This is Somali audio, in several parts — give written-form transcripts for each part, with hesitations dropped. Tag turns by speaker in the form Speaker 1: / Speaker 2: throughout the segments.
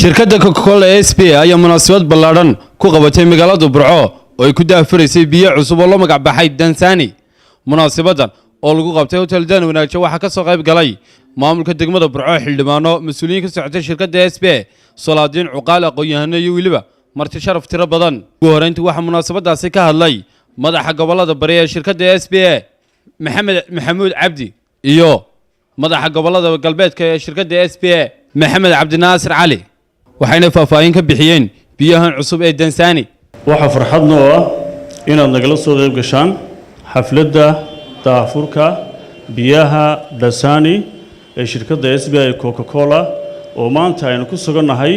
Speaker 1: Shirkadda Coca-Cola S.B. ayaa munaasabad ballaadhan ku qabatay magaalada Burco oo ay ku daahfuraysay biyo cusub oo la magac baxay Dansani. Munaasabaddan oo lagu qabtay Hotel Dan Wanaajo waxaa ka soo qayb galay maamulka degmada Burco, xildhibaano, mas-uuliyiin ka socotay shirkadda S.B., solaadiin, cuqaal, aqoon-yahano iyo weliba marti sharaf tiro badan. Ugu horeyntii waxaa munaasabadaasi ka hadlay madaxa gobolada bari ee shirkadda S.B. Maxamed Maxamuud Cabdi iyo madaxa gobolada galbeedka ee shirkadda S.B. Maxamed Cabdinaasir Cali, waxayna faahfaahin ka bixiyeen biyahan cusub ee Dansani.
Speaker 2: Waxaa farxad noo ah inaad nagala soo qayb gashaan xafladda daahfurka biyaha Dasani ee shirkadda SBI Coca Cola, oo maanta aynu ku sugannahay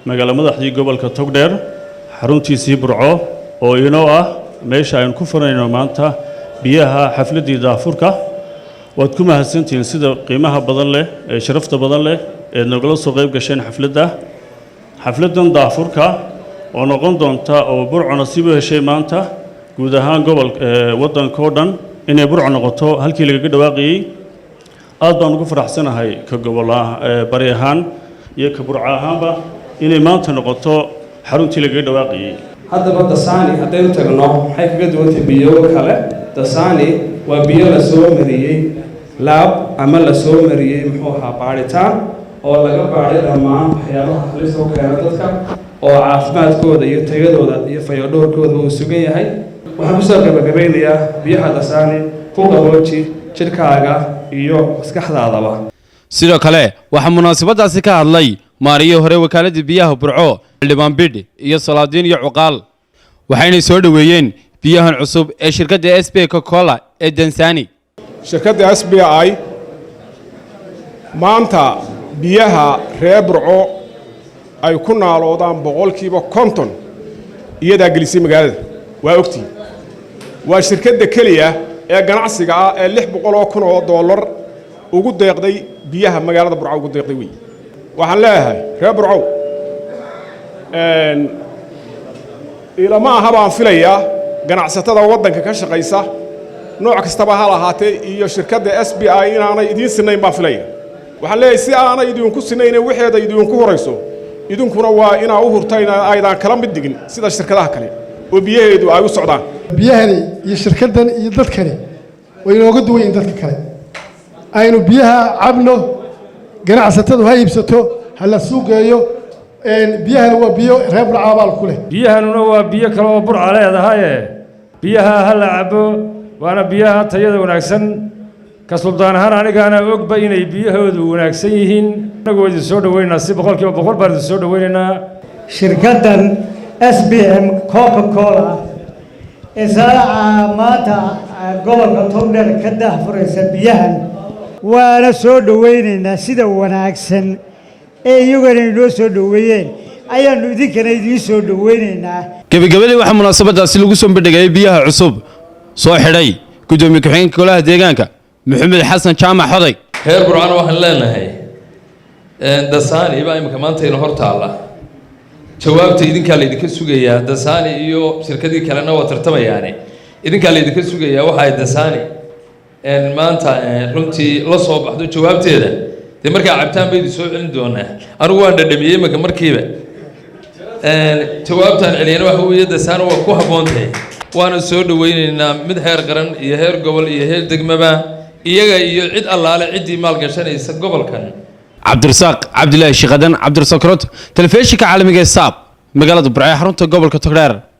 Speaker 2: magaalo madaxdii gobolka Togdheer, xaruntiisii Burco, oo inoo ah meesha aynu ku furanayno maanta biyaha xafladdii daahfurka. Waad ku mahadsantihiin sida qiimaha badan leh ee sharafta badan leh eed nagala soo qayb gasheen xafladda. Xafladdan daahfurka oo noqon doonta oo Burco nasiib u heshay maanta guud ahaan gobol waddanka oo dhan inay Burco noqoto halkii lagaga dhawaaqayey. Aad baan ugu faraxsanahay ka gobol bari ahaan iyo ka Burco ahaanba inay maanta noqoto xaruntii lagaga dhawaaqayey.
Speaker 3: Haddaba Dasani haddaynu tagno, maxay kaga duwantay biyo kale? Dasani waa biyo la soo mariyey lab ama la soo mariyey, muxuu ahaa, baadhitaan oo laga baadhay dhammaan waxyaabaha halista u keena dadka, oo caafimaadkooda iyo tayadooda iyo fayodhowrkooda uu sugan yahay. Waxaan kusoo gabagabeynayaa, biyaha Dasani ku qabooji jidhkaaga iyo maskaxdaadaba.
Speaker 1: Sidoo kale waxaa munaasabadaasi ka hadlay maariyii hore wakaaladda biyaha Burco, xildhibaan Bidh iyo salaadiin iyo cuqaal, waxayna soo dhoweeyeen biyahan cusub ee shirkadda S.B. Coca-Cola ee Dansani.
Speaker 4: Shirkadda SBI maanta biyaha reer Burco ay ku naaloodaan 50% iyadaa gelisay magaalada. Waa ogtihin, waa shirkadda keliya ee ganacsiga ah ee $600,000 ugu deeqday biyaha magaalada Burco ugu deeqday wey. Waxaan leeyahay reer Burcow, ilama aha baan filayaa ganacsatada waddanka ka shaqaysa nooc kastaba ha lahaatee iyo shirkadda SBI inaanay idiin sinayn baan filaya. Waxaan leeyahay, si aanay idinku sinayne waxeeda idinku horayso, idinkuna waa inaa u hurtayn, aydaan kala mid dhigin sida shirkadaha kale oo biyaheedu ay u socdaan.
Speaker 5: Biyahani iyo shirkaddan iyo dadkani way inooga duwan yihiin dadka kale. Aynu biyaha cabno, ganacsatadu ha iibsato, ha la suuqeeyo. Biyahani waa biyo reer Burca abaal ku leh.
Speaker 6: Biyahanuna waa biyo kale oo Burca leedahaye, biyaha ha la cabo, waana biyaha tayada wanaagsan. Ka suldaan ahaan anigaana ogba inay biyahoodu wanaagsan yihiin. Anagu waa idin soo dhaweynaynaa, si 100% baan idin soo dhaweynaynaa.
Speaker 7: Shirkaddan SBM Coca Cola ee saaca maanta gobolka Togdheer ka daahfuraysa biyahan, waana soo dhoweynaynaa. Sida wanaagsan ee iyaguna inoo soo dhoweeyeen ayaannu idinkana idiin soo dhoweynaynaa.
Speaker 1: Gebagabadii waxaa munaasabadaasi lagu soo bandhigayay biyaha cusub soo xidhay gudoomiye ku-xigeenka golaha deegaanka Maxamed Xasan Jaamac Xoday.
Speaker 8: Reer Burcana waxaan leenahay, Dasani baa imika maantayna hor taalla. Jawaabta idinkaa laydinka sugayaa. Dasani iyo shirkadii kalena waa tartamayaane, idinkaa laydinka sugayaa. Waxa ay Dasani maanta runtii la soo baxdo jawaabteeda dee markaa cabtaan baydi soo celin doonaa. Anigu waan dhadhamiyey imika markiiba. Jawaabtaan celiyana waxa weeye Dasani waa ku habboontahay, waana soo dhaweyneynaa mid heer qaran iyo heer gobol iyo heer degmaba, iyaga iyo cid allaale ciddii maalgashanaysa gobolkan.
Speaker 1: Cabdirasaaq Cabdilaahi Shiikadan, Cabdirasaaq Karot, telefishinka caalamiga ee Saab, magaalada Burco ee xarunta gobolka Togdheer.